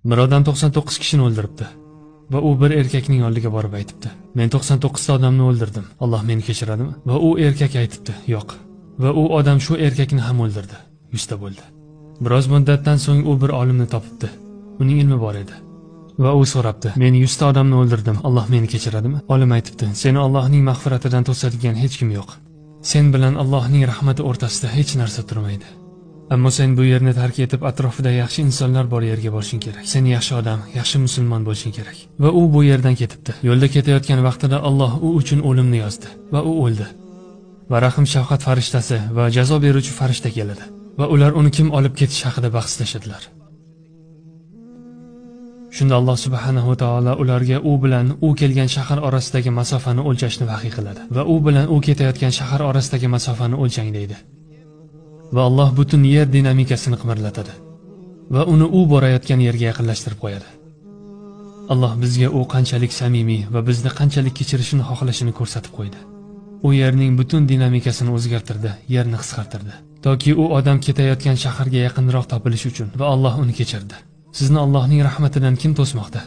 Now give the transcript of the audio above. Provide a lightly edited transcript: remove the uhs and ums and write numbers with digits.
Bir odam 99 kishini o'ldiribdi va u bir erkakning oldiga borib aytibdi: "Men 99 ta odamni o'ldirdim. Alloh meni kechiradimi?" Va u erkak aytibdi: "Yo'q." Va u odam shu erkakni ham o'ldirdi. 100 ta bo'ldi. Biroz muddatdan so'ng u bir olimni topibdi. Uning ilmi bor edi. Va u so'rabdi: "Men 100 ta odamni o'ldirdim. Alloh meni kechiradimi?" Olim aytibdi: "Seni Allohning mag'firatidan to'sadigan hech kim yo'q. Sen bilan Allohning rahmati o'rtasida hech narsa turmaydi. Ammo sen bu yerni tark etib, atrofida yaxshi insonlar bor yerga borishing kerak. Sen yaxshi odam, yaxshi musulmon bo'lishing kerak." Va u bu yerdan ketibdi. Yo'lda ketayotgan vaqtida Alloh u uchun o'limni yozdi va u o'ldi. Va rahm shafqat farishtasi va jazo beruvchi farishta keladi va ular uni kim olib ketish haqida bahslashadilar. Shunda Alloh subhanahu va taolo ularga u bilan u kelgan shahar orasidagi masofani o'lchashni vahiy qiladi va u bilan u ketayotgan shahar orasidagi masofani o'lchang deydi. Va Alloh butun yer dinamikasini qimirlatadi va uni u borayotgan yerga yaqinlashtirib qo'yadi. Alloh bizga u qanchalik samimiy va bizni qanchalik kechirishini xohlashini ko'rsatib qo'ydi. U yerning butun dinamikasini o'zgartirdi, yerni qisqartirdi, toki u odam ketayotgan shaharga yaqinroq topilishi uchun va Alloh uni kechirdi. Sizni Allohning rahmatidan kim to'smoqda?